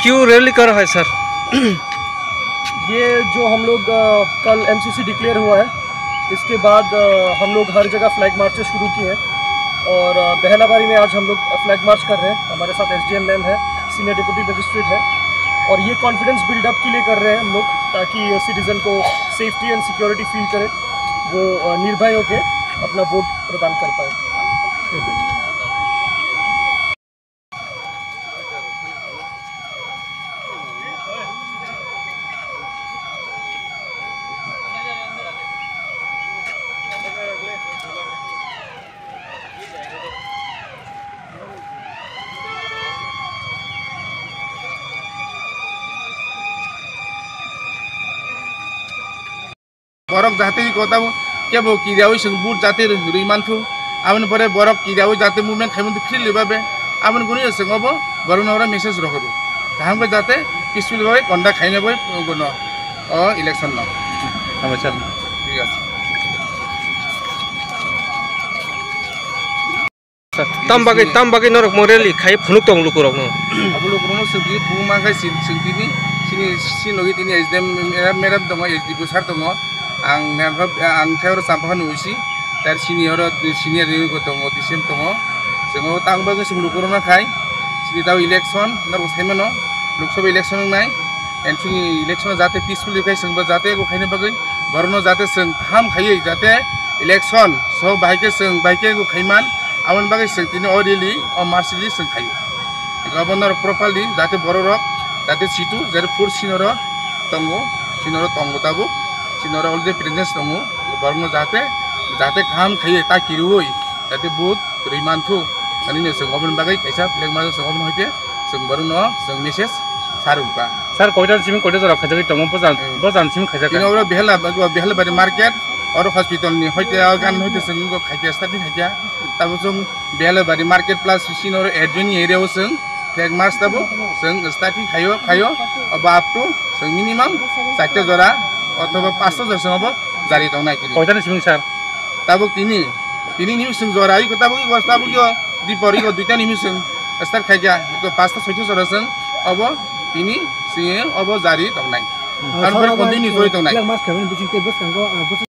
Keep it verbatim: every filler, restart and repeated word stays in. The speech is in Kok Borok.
क्यों रैली कर रहा है सर? ये जो हम लोग, अ, कल एमसीसी डिक्लेयर हुआ है, इसके बाद, अ, हम लोग हर जगह फ्लैग मार्चेस शुरू किए हैं और, अ, बेहलाबारी में आज हम लोग फ्लैग मार्च कर रहे हैं। हमारे साथ एसडीएम मैम है, सीनियर डिप्यूटी मजिस्ट्रेट है और ये कॉन्फिडेंस बिल्डअप के लिए कर रहे हैं हम लोग, ताकि सिटीजन को सेफ्टी एंड सिक्योरिटी फील करे, वो, अ, निर्भय होके अपना वोट प्रदान कर पाए। Borok jahate iko tamo kebo kiriyawi chwng vote jahate rwi manthu, aboni pore borok kiriyawi jahate movement khaimanthu freely babe, aboni gwnwi chwng obo borokno oro message rohoro, kaham khe jahate peaceful babe conduct khaina bai bono o election no. Hambai sir. Thik ache. Tam bagwi, tam bagwi norok mo rally khai phunuk tong lukurokno. Abo lukurokno swngdi phunuk ma khai sin-, swngdini, sini, sini logi tini S D M madam, madam tongo, S D P sir tongo. Ang nangkha, ang khe oro champakha nuisi. Tar sini oro senior ni tongo, D C M tongo. Chwng o tang bagwi chwng lukurokno khai. Sini tao election, norok sai mano, Lok Sabha election wngnai. And chwngni election jate peacefully khai chwngbo jate ego khaina bagwi, borokno jate chwng kaham khaiwi jate election so bahai khe chwng bahai khe ego khaiman. Aboni bagwi chwng tini o rally, o march rally chwng khaio. Abo norok properly jate bororok jate situ, jate force sinoro tongo, sinoro tongo tabuk, sinoro already presence tongo, borokno jate, jate kaham khaiwi ta kiriwi jate vote rwi manthu, ani no chwng oboni bagwi kaisa flag march chwng oboni hoite chwng borokno chwng message sa rwkha. Sir, koita simi koita jora khaijagwi tongo, bojan, hmm, bojan simi khaijak. Tini oro Behela, Behela bari market, oro hospital ni hoite, o gan hoite chwng khaikha, starting khaikha. Tabuk chwng Behalabari market plus sini oro adjoining area o chwng flag march tabuk chwng starting khaio, khaio, obo up to chwng minimum charta jora othoba pasta jora chwng obo jari tongnai tini. Koita ni simi sir? Tabuk tini, tini ni chwng jora iko tabuk iko tabuk yo dipor iko duita ni chwng start khaikha, iko pasta soita jora chwng obo tini chwng obo jari tongnai. Hmm. Ar sir, pore obo continue jori tongnai. Flag march khaimani bising tei bwskango, ah, bwskango